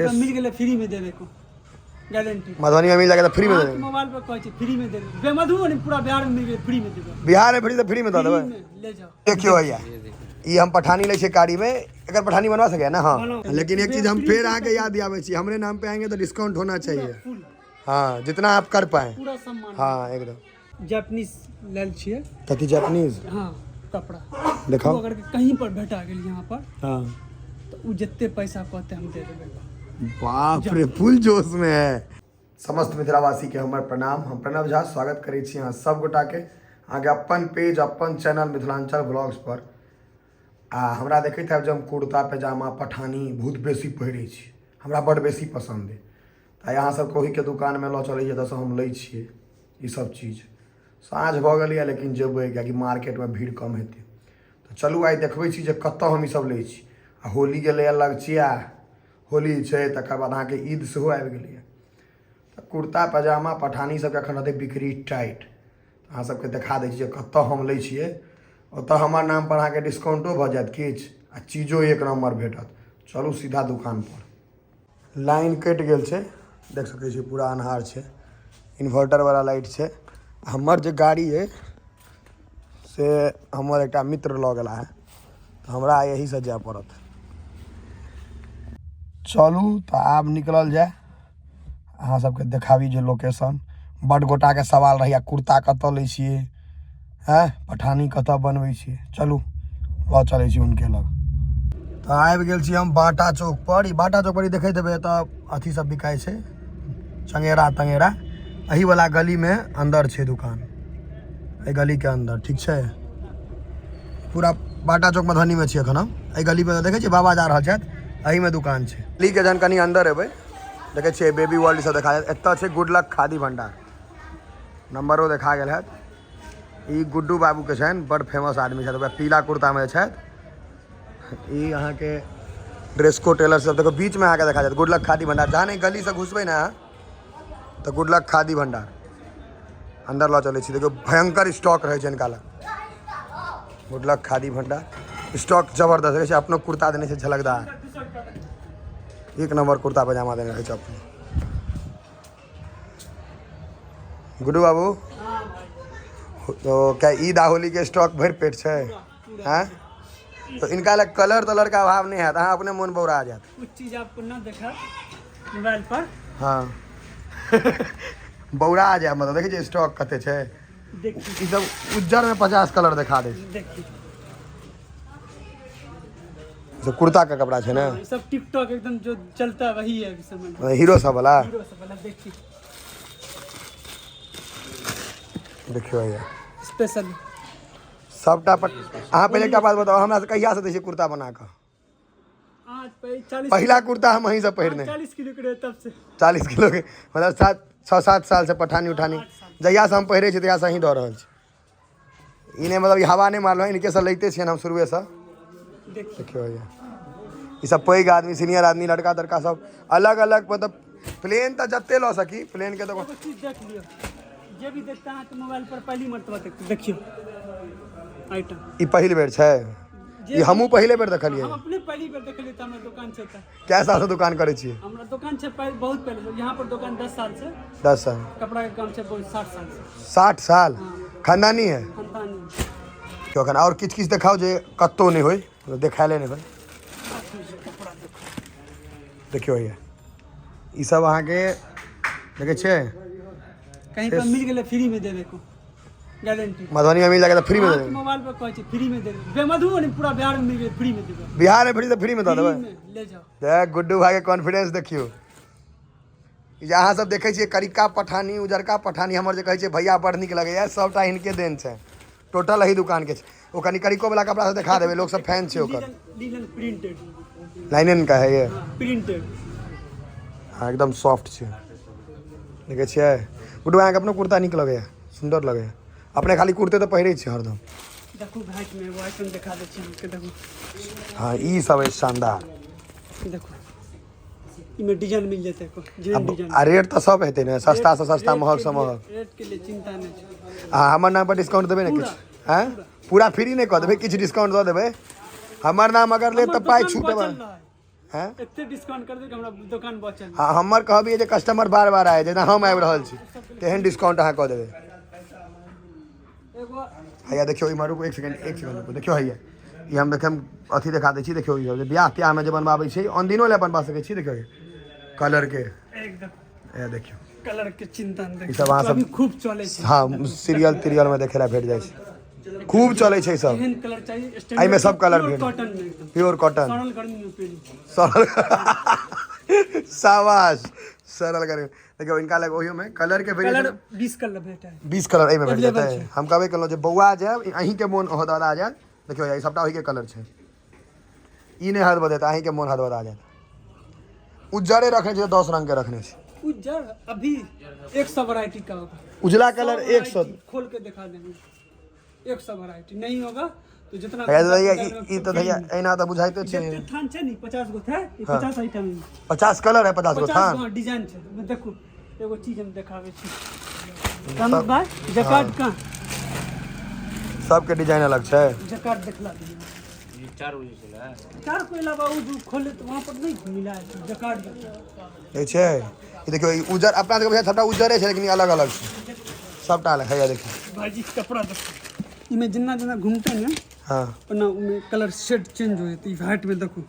पूरा मिल गेलै फ्री में देवे को गारंटी। मधुबनी में मिल जाएगा तो फ्री में अहाँके देबै। मोबाइल पर कहै छै फ्री में देबै, बे मधुबनी पूरा बिहार में मिल गेलै फ्री में देबै। बिहार में फ्री तऽ फ्री में दऽ देबै। फ्री में ले जाओ। देखियौ भैया, ई हम पठानी लै छियै कारी में, एकर पठानी बनवा सकै ना? हाँ। बनाओ। लेकिन एक चीज हम फेर अहाँके याद दियाबै छी, हमरे नाम पे आएंगे तो डिस्काउंट होना चाहिए। फुल। हाँ, जितना आप कर पाए। पूरा सम्मान। हाँ, एकदम। जापानीज लेल छियै। कथी जापानीज? हाँ, कपड़ा। देखाओ। ओ अगर कहीं पर भेटा गेल यहाँ पर हाँ, तऽ ओ जते पैसा कहते हम दे देबै। बाप रे, फुल जोश में है। समस्त मिथिलावासी के हमर प्रणाम। हम प्रणव झा स्वागत करै छी अहाँ सब गोटा के अहाँके अपन पेज, अपन चैनल मिथिलांचल ब्लॉग्स पर। आ हमरा देखैत हैब जे हम कुर्ता पैजामा पठानी बहुत बेसी पहिरै छी, हमरा बड्ड बेसी पसन्द अइ। तऽ अहाँ सबके ओहिके दोकानमे लऽ चलै जतऽसँ हम लै छियै ई सब चीज। साँझ भऽ गेलैए, लेकिन जेबै, किएकि मार्केटमे भीड़ कम हेतै। तऽ चलू, आइ देखबै छी जे कतऽ हम ईसब लै छी। आ होली गेलैए लगचिया, होली छै, तकर बाद अहाँके ईद सेहो आबि गेलैए, तऽ कुर्ता पैजामा पठानी सबके एखन रहतै बिक्री टाइट। अहाँ सबके देखा दै छी जे कतऽ हम लै छियै। ओतऽ हमर नामपर अहाँके डिस्काउंटो भऽ जायत किछु आ चीजो एक नम्बर भेटत। चलू सीधा दुकानपर। लाइन कटि गेल छै, देख सकै छियै, पूरा अन्हार छै, इन्वर्टर वाला लाइट छै। हमर जे गाड़ी अइ से हमर एकटा मित्र लऽ गेला है, तऽ हमरा आइ एहीसँ जाय पड़त। चलू तऽ आब निकलल जाय, अहाँ सबके देखाबी जे लोकेशन। बड्ड गोटाके सवाल रहैए, कुर्ता कतऽ लै छियै, हँ, पठानी कतऽ बनबै छियै। चलू, लऽ चलै छी हुनके लग। तऽ आबि गेल छी हम बाटा चौक पर। ई बाटा चौक पर ई देखैत हेबै, एतऽ अथी सब बिकाइ छै, चंगेरा तंगेरा। एही वाला गलीमे अन्दर छै दुकान, एहि गलीके अन्दर। ठीक छै, पूरा बाटा चौक मधुबनीमे छी एखन हम। एहि गलीमे देखै छियै बाबा जा रहल छथि, एहीमे दुकान छै। गलीके जहन कनि अन्दर एबै, देखै छियै बेबी वर्ल्ड सब देखा जायत। एतऽ छै गुड लक खादी भंडार, नंबरो देखा गेल हैत। ई गुड्डू बाबूके छनि, बड़ फेमस आदमी छथि, ओकरा पीला कुर्तामे जे छथि। ई अहाँके ड्रेसको टेलर सब देखो, बीचमे अहाँके देखा जायत गुड लक खादी भंडार। जहाँ एहि गलीसँ घुसबै ने अहाँ तऽ गुड लक खादी भंडार अन्दर लऽ चलै छी। देखियौ, भयंकर स्टॉक रहै छै हिनका लग। गुड लक खादी भंडार, स्टॉक जबरदस्त रहै छै। अपनो कुर्ता देने छै झलकदार, एक नंबर कुर्ता पजामा देने रहै छै अपनो गुड्डू बाबू। तो क्या ईद आ होली के स्टॉक भरि पेट छै? हैं, तो इनका लग कलर तलर का अभाव नहीं है, अहाँ अपने मोन बौरा जायत। कुछ चीज आपको न देखा मोबाइल पर। हाँ, बौरा जायत, मतलब देखै छियै स्टॉक कते छै। देखिए। ई सब उज्जर में 50 कलर देखा दै छै। देखिए। सब कुर्ता का कपड़ा छै ने? हाँ, सब टिकटॉक एकदम जो चलता है वही है अभी समय। हीरो सब वाला। हीरो सब वाला, देखिए। देखियौ भैया। स्पेशल। सबटा पर अहाँ पहिले एकटा बात बताउ, हमरा से कहिया से दै छियै कुर्ता बना कऽ? आज 40। पहिला कुर्ता हम अहीं से पहिरने। 40 किलो के रहे तब से। 40 किलो के, मतलब 7, 6, 7 साल से पठानी उठानी जहिया से हम पहिरै छी तहिया से अहीं दऽ रहल छी। ई नहि मतलब ई हवा नहि मारलहुँ, इनके से लैते छियनि हम शुरुएसँ। देखिए। देखियौ भैया, ई सब पैघ आदमी, सीनियर आदमी, लड़का तड़का सब अलग अलग, मतलब प्लेन तऽ जते लऽ सकी प्लेन के तऽ। एगो चीज देख लियो, जे भी देखते अहाँके मोबाइल पर पहली मरतबा देखते। देखियो आइटम। ई पहिल बेर छै। जे ई हमहूँ पहिले बेर देखलियै। हम अपने पहली बेर देखलियै तऽ हमरा दोकान छै तऽ। कै सालसँ दोकान करै छियै? हमरा दोकान छै बहुत पहले से। यहाँ पर दोकान 10 साल से। 10 साल। कपड़ा के काम छै बहुत 60 साल से। 60 साल, खानदानी है। खानदानी। तो एखन आओर किछु किछु देखाउ जे कतहु नहि होय, मतलब देखायले नहि होय। कपड़ा देखो। देखियौ भैया, ई सब अहाँके देखै छियै। कहीं पर मिल गेलै फ्री में देवे को गारंटी। मधुबनी में मिल जाएगा तऽ फ्री में अहाँके देबै। मोबाइल पर कहै छै फ्री में देबै, बे मधुबनी पूरा बिहार में मिल गेलै फ्री में देबै। बिहार में फ्री तऽ फ्री में दऽ देबै। फ्री में ले जाओ। देख, गुड्डू भाई के कॉन्फिडेंस देखियौ। ई जे अहाँ सब देखै छियै करिका पठानी, उजरका पठानी, हमर जे कहै छियै भैया बड़ नीक लगैया, सबटा हिनके देन छै। टोटल एही दुकान के छै। ओ कनि करिको वाला कपड़ा सब देखा देबै, लोक सब फैन छै ओकर। Linen, linen printed. लाइनेन का है ये। प्रिंटेड। हाँ, एकदम सॉफ्ट छै। देखै छियै गुड्डू, अहाँके अपनो कुर्ता नीक लगैया, सुन्दर लगैया। अपने खाली कुर्ते तऽ पहिरै छियै हरदम। देखू, भाइट में एगो आइटम देखा दै छी अहाँके, देखू। हाँ, ई सब अछि शानदार। देखू, इमे डिजाइन मिल जेतै को जेहन डिजाइन। आ रेट तऽ सब हेतै ने, सस्ता से सस्ता, महग से महग? रेट के लिए चिंता नहि छै। आ हमर नाम पर डिस्काउंट देबै ने किछु? आँय, पूरा फ्री नहि कऽ देबै, किछु डिस्काउंट दऽ देबै? हमर नाम अगर लेत तऽ हमर पाइ दोकान छूट देबै। बचल रहै। हैं? एते डिस्काउंट कर देबै कि हमरा दोकान बचल। हँ, हमर कहबी जे कस्टमर बार बार आए, जेना हम आबि रहल छी, तेहन डिस्काउंट अहाँ कऽ देबै। एगो। हैया देखियौ इम्हर, रुकू एक सेकंड, एक सेकंड रुकू। देखियौ हैया ई हम देखियौ, हम अथी देखा दै छी। देखियौ ई जे बियाह तियाहमे जे बनबाबै छै, अनदिनो लए बनबा सकै छी। देखियौ कलरके। एकदम। हैया देखियौ। कलर के चिंता नहि। ई सब अहाँ सब- अभी खूब चलै छै। हँ, सीरियल तिरियलमे देखै लए भेट जाइ छै, खूब चलै छै ई सब। एहन कलर चाहिए? एहिमे सब कलर प्योर भेट- कॉटन में एकदम। Pure cotton. सरल गर्मी में पेनी। सरल, शाबाश, सरल गर्मी। देखियौ इनका लग ओहियोमे कलर के कलर वेरिएशन। 20 कलर भेटा है। 20 कलर एहिमे भेट Available जेतै। छै। हम कहबे केलहुँ जे बौआ जायब, अहीँके मोन हदबदा जायत। देखियौ, ई सबटा ओहिके कलर छै। ई नहि हदबदेत, अहीँके मोन हदबदा जायत। उज्जरे रखने छै, 10 रंग के रखने छै। उज्जर अभी 100 वैरायटी का होगा। उजला कलर 100 100 variety खोल के दिखा देंगे। 100 वैरायटी नहीं होगा तो जितना भैया भैया, ई तऽ भैया एना तऽ बुझाइते छै। जते थान छै नी, 50 गो था ई, 50 आइटम है। 50 कलर है, 50 गो 50 थान। गो डिजाइन छै। ओहिमे देखू, एगो चीज हम देखाबै छी। कानून भाई, जकार्ड का सबके डिजाइन अलग छै। जकार्ड देखला दियौ। 4 बजे छलै। चार को अलावा वो जो खोले तो वहाँ पर नहीं मिला है जकार्ड। ई छै, ई देखियौ, ई उज्जर अपना सबके बुझाइ सबटा उज्जरे छै, लेकिन ई अलग अलग छै, सबटा अलग हैया देखियौ। भाईजी, कपड़ा देखो, इमे जितना जितना घूमते हैं ओना उमे कलर शेड चेंज हो जाती है। व्हाइट में देखो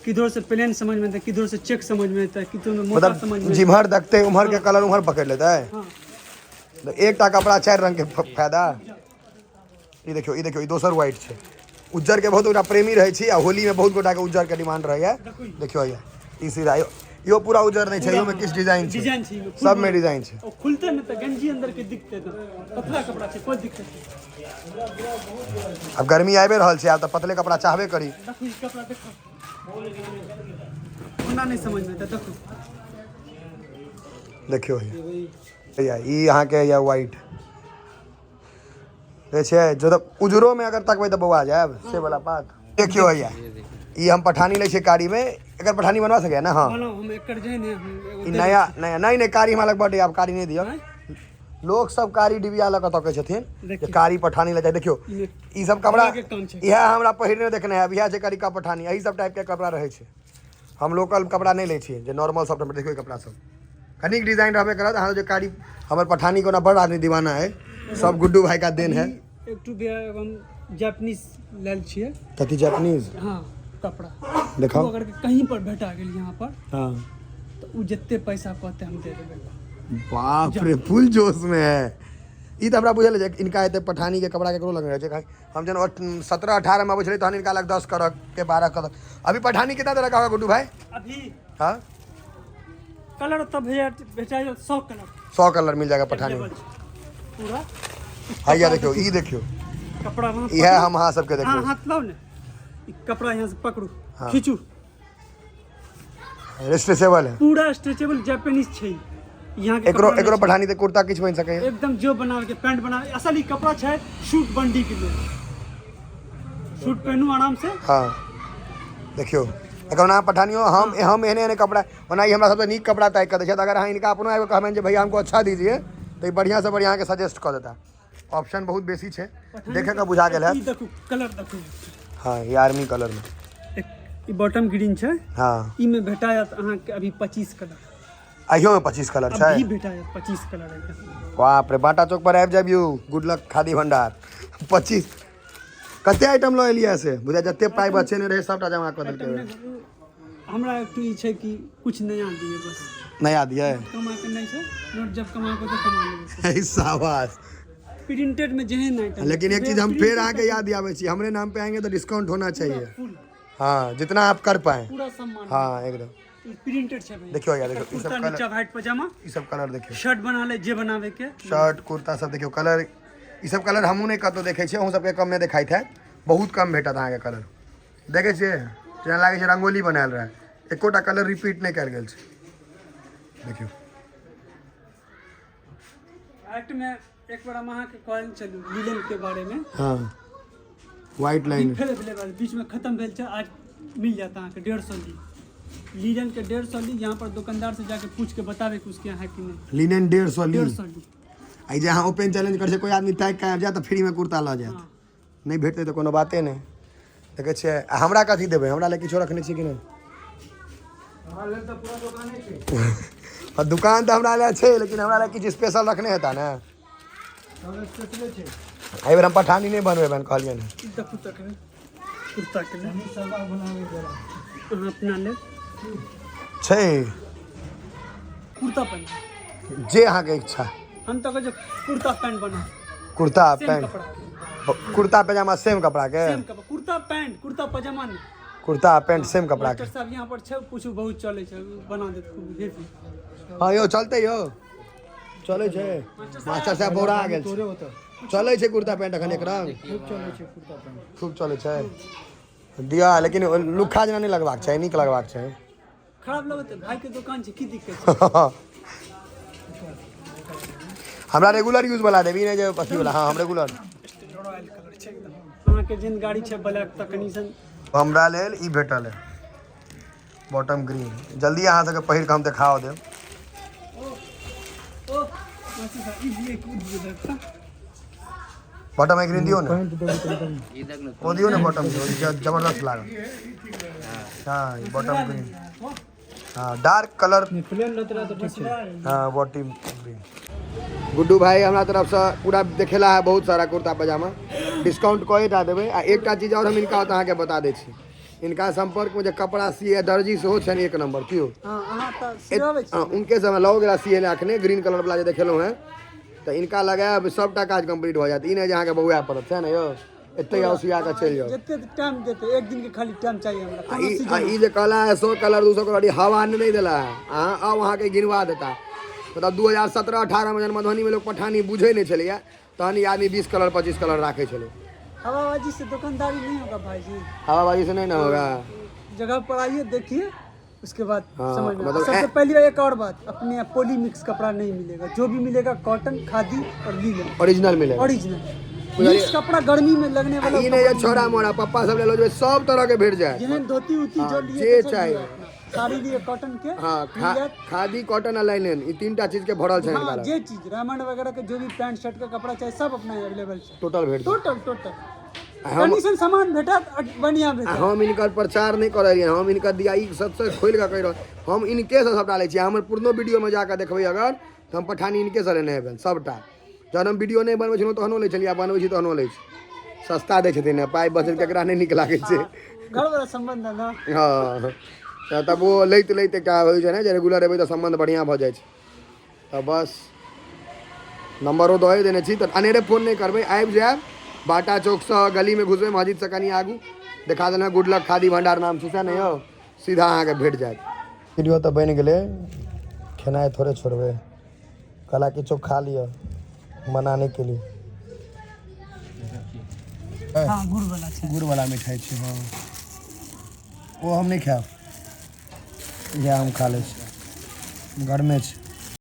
किधर से प्लेन समझ में आता है, किधर से चेक समझ में आता है, किधर में मोटा समझ मतलब में आता जिम्हर देखते उम्हर के कलर उम्हर पकड़ लेतै। है। हाँ। तऽ एकटा कपड़ा चारि रंग के फायदा। ई देखियौ, ई देखियौ, ई दोसर व्हाइट छै। उज्जर के बहुत गोटा प्रेमी रहै छी आ होली में बहुत गोटा के उज्जर के डिमांड रहैया। देखियौ हैया ई सीधा इहो पूरा उज्जर नहि छै, इहो में किछु डिजाइन छै। डिजाइन छै इमे, फुल। सब में डिजाइन छै। और खुलते ने तऽ गंजी अंदर के दिखते एकदम पतला कपड़ा छै, कोई दिक्कत नहीं। आब गर्मी आबि रहल छै, आब तऽ पतले कपड़ा चाहबे करी। देखो, ई कपड़ा देखो, ओना नहीं समझ में आता, देखो। देखियौ हैया, हैया ई अहाँके हैया व्हाइट जे छै, जो तऽ उजरोमे अगर तकबै तऽ बौआ जायब, से वाला बात। देखियौ हैया ई हम पठानी लै छियै कारी में, एकर पठानी बनवा सकैया ने? हँ। बोलो, हम एकर जे ने हम एगो ई नया नया नहि नहि, कारी हमरा लग बड, आब कारी नहि दिअ। आँय? लोक सब कारी डिबिया लऽ कऽ तकै छथिन जे देखियौ। कारी पठानी लऽ जाइ। देखियौ, इमे ई सब कपड़ा कपड़ा के काम छै। इएह हमरा पहिरने देखने है, इएह छै करिका पठानी। एही सब टाइप के कपड़ा रहै छै। हम लोकल कपड़ा नहि लै छियै, जे नॉर्मल सब। देखियौ, ई कपड़ा सब कनिक डिजाइन रहबे करत। अहाँ जे कारी हमर पठानी को ओना बड़ आदमी दीवाना है, सब गुड्डू भाई का देन है। एक टू भी हम जापानीज लेल छियै। कथी, जापानीज? हाँ, कपड़ा। देखाओ। ओ अगर कहीं पर भेटा गेल यहाँ पर हाँ तऽ ओ जते पैसा कहते हम दे देबै। बाप रे, फुल जोश में है। ई तऽ हमरा बुझल है जे इनका एते पठानी के कपड़ा केकरो लग रहै छै। हम जहन 17 18 में अबै छलै तहन इनका लग 10 कलर के, 12 कलर। अभी पठानी कितना तरह का होगा गुड्डू भाई? अभी हाँ। कलर तऽ भेटा जायत 100 कलर। 100 कलर मिल जाएगा पठानी में। Available छै। पूरा। हैया देखियौ, ई देखियौ। कपड़ा वहाँ इएह पकड़ू। हम अहाँ सबके हाँ। देखियौ। हाथ लाओ ने, ई कपड़ा यहाँ से पकड़ू, हाँ। खींचू। स्ट्रेचेबल है। पूरा स्ट्रेचेबल जापानीज छै यहाँ के एकरो कपड़ा। एकरो नहि छै। पठानी तऽ कुर्ता किछु बनि सकैए। एकदम, जो बनावे के पैंट बनावे। असल ई कपड़ा छै सूट बंडी के लेल, सूट पहनू आराम से। हाँ, देखियौ एकर ओना पठानियो हम एहने एहने कपड़ा ओना ई हमरा सबसँ नीक कपड़ा तय कऽ दै छथि। अगर अहाँ इनका अपनो आबि कऽ कहबनि जे भैया हमको अच्छा दीजिए, तऽ ई बढ़िआँसँ बढ़िआँ अहाँके सजेस्ट कऽ देता। ऑप्शन बहुत बेसी छै, देखै कऽ बुझा गेल ई हैत। देखू, कलर देखू। हाँ, ई आर्मी कलरमे। एक ई बॉटम ग्रीन छै। ई में भेटा जायत अहाँके अभी 25 कलर। अहियोमे 25 कलर छै? अभी भेटा जायत 25 कलर एकदम। बाप रे, बाटा चौक पर आबि जाबियौ, गुड लक खादी भंडार। 25 कते आइटम लऽ एलियै से बुझा, जते पाइ बचेने रहै सबटा जमा कऽ देलकै। हमरा एक ई छै कि कुछ नया दिए बस। नया दियै। कमा के नहि छै नोट, जब कमा के तऽ कमा लेबै। शाबाश। प्रिंटेड में जेहन आइटम। लेकिन एक चीज हम फेर अहाँके याद दियाबै छी, हमरे नाम पे आएंगे तो डिस्काउंट होना चाहिए। फुल। हाँ, जितना आप कर पाए। पूरा सम्मान। हाँ, एकदम। प्रिंटेड छै भैया। देखियौ यार, देखियौ, ई सब कुर्ता कलर। नीचा व्हाइट पजामा। ई सब कलर देखियौ। शर्ट बना ले, जे बनावे के। शर्ट कुर्ता सब देखियौ कलर। ई सब कलर हमहूँ नहि कतहु देखै छियै, अहूँ सबके कमे देखाइत हैत। बहुत कम भेटत अहाँके कलर। देखै छियै, जेना लागै छै रंगोली बनायल रहै, एकोटा कलर रिपीट नहि कयल गेल छै, देखियौ। एक्ट में एक बार हम अहाँके कहल चलू लीलन के बारे में। हाँ, व्हाइट लाइन। फेर अवेलेबल, बीच में खत्म भेल छै, आज मिल जाता अहाँके 150 ली। लीलन के 150 ली। यहाँ पर दुकानदार से जाके पूछ के बताबे कि उसके यहाँ है कि नहीं। लिनेन 150 ली? 150 ली। आ जे अहाँ ओपन चैलेंज करै छै, कोई आदमी ताकि कऽ आबि जायत तऽ फ्रीमे कुर्ता लऽ जायत। हाँ। नहि भेटतै तऽ कोनो बाते नहि। देखै छियै। आ हमरा कथी देबै? हमरा लए किछो रखने छी कि नहि? हँ, दुकान तऽ हमरा लए छै, लेकिन हमरा लए किछु स्पेशल रखने हेता ने। एहि बेर हम पठानी नहि बनबेबनि, कहलियनि हँ। ई देखू तखने कुर्ता के लेल अहाँ अपना लेल छै कुर्ता पैंट जे अहाँके इच्छा। हम तऽ कहै छियै कुर्ता पैंट बना कुर्ता सेम पैंट कपड़ा के। कुर्ता पैजामा सेम कपड़ा के। सेम कपड़ा, कुर्ता पैंट, कुर्ता पजामा नहि। कुर्ता पैंट सेम कपड़ा के। मास्टर साहब यहाँ पर छै, कुछ बहुत चलै छै, बना देत खूब हेवी। हँ यौ, चलतै यौ, चलै छै। मास्टर साहब बौरा गेल छै। चलै छै कुर्ता पैंट एखन एक रंग खूब चलै छै। दिया, लेकिन लुक्खा जेना नहि लगबाक चाही, नीक लगबाक चाही। खराब लगत भाई के दुकान छै, की दिक्कत छै? हमरा रेगुलर यूज वाला देबी, नहि जे अथी वाला। हँ, हम रेगुलर। रॉयल कलर छै एकदम। अहाँके जेहन गाड़ी छै ब्लैक तऽ कनि सन। हमरा लेल ई भेटल है बॉटम ग्रीन। जल्दी अहाँ सबके पहिर कऽ हम देखाओ देब। ओ मास्टर साहब, ई दिए कि उ दिए देखता। बॉटम ग्रीन दियौ ने। ई देख ने। ओ दियौ ने बॉटम, जबरदस्त लागल। हाँ, ई बॉटम ग्रीन, हाँ, डार्क कलर। प्लेन रहत तऽ ठीक छै। हाँ, बॉटम ग्रीन। गुड्डू भाई, हमरा तरफसँ पूरा देखेला है बहुत सारा कुर्ता पजामा, डिस्काउंट कए टा देबै। आ एकटा चीज आओर हम इनका ओतऽ अहाँके बता दै छी, इनका सम्पर्कमे जे कपड़ा सिए दर्जी सेहो छनि एक नंबर क्यों। हँ, अहाँ तऽ सियाबै छी। हाँ, उनके समय लऽ गेला सिए लए अखने ग्रीन कलर वाला जे देखेलहुँ हेँ, तऽ इनका लगायब, सबटा काज कम्प्लीट भऽ जायत। ई नहि जे अहाँके बौआए पड़त, सएह ने यौ? एतै आउ, सिया कऽ चलि जाउ। जते टाइम देते, एक दिन के खाली टाइम चाहिए हमरा। आ कोनो ई आ सीजन ई जे कहला है 100 कलर, 200 कलर, ई हवा नहि देला है। अहाँ आउ, अहाँके गिनवा देता। मतलब 2017-18 मे जहन मधुबनीमे लोक पठानी बुझै नहि छलैया, तहन ई आदमी 20 कलर, 25 कलर राखै छलै। हवाबाजी से दुकानदारी नहीं होगा भाई जी। हवाबाजी से नहीं ना होगा। जगह पर आइए, देखिए, उसके बाद समझ में। मतलब सबसे पहले एक और बात, अपने यहाँ पॉली मिक्स कपड़ा नहीं मिलेगा। जो भी मिलेगा कॉटन, खादी और लीलन। ओरिजिनल मिलेगा। ओरिजिनल। मिक्स कपड़ा गर्मी में लगने वाला ई नहि जे छोड़ा मोड़ा पप्पा सब ले लो, सब तरह के भेट जाए। जेहन धोती उती जो लिए जे तो सब चाही। लिए अपना। साड़ी लिए कॉटन के हाँ, मिल जायत। खादी, कॉटन आ लाइनेन, ई तीनटा चीज के भरल छै हिनका हाँ लग। जे चीज रामायण वगैरह के जो भी पैंट शर्ट के कपड़ा चाहे, सब अपना अवेलेबल छै। टोटल भेट जायत। Total total. आ हम कंडीशन सामान भेटत आ बढ़िया आ भेटत। हम हिनकर प्रचार नहि करै रहियै, हम हिनकर दिया ई सबसँ खोलि कऽ कहि रहल, हम इनकेसँ सबटा लै छियै। हमर पुरनो वीडियोमे जाकऽ देखबै अगर, तऽ हम पठानी इनकेसँ लेने हेबनि सबटा। जहन हम वीडियो नहि बनबै छलहुँ तहनो लै छलियै, आ बनबै छी तहनो लै छी। सस्ता दै छथिन ने, पाइ बचत केकरा नहि नीक लागै छै? घर वाला संबंध है ना। हँ, तऽ तब ओ लैत लैत एकटा होइ छै ने जे रेगुलर एबै तऽ सम्बन्ध बढ़िआँ भऽ जाइ छै। तऽ बस नम्बरो दऽ देने छी, तऽ अनेरे फोन नहि करबै, आबि जायब। बाटा चौकसँ गलीमे घुसबै, मस्जिदसँ कनि आगू देखा देना, गुड लक खादी भंडार नाम छै, सएह ने यौ? सीधा अहाँके भेट जायत। वीडियो तऽ बनि गेलै, खेनाइ थोड़े छोड़बै। कहला किछो खा लिअ, मना नहि केली। हाँ, गुड़ वाला छै। गुड़ वाला मिठाइ छै। हँ, ओ हम नहि खायब, इएह हम खा लै छी, गरमे छै।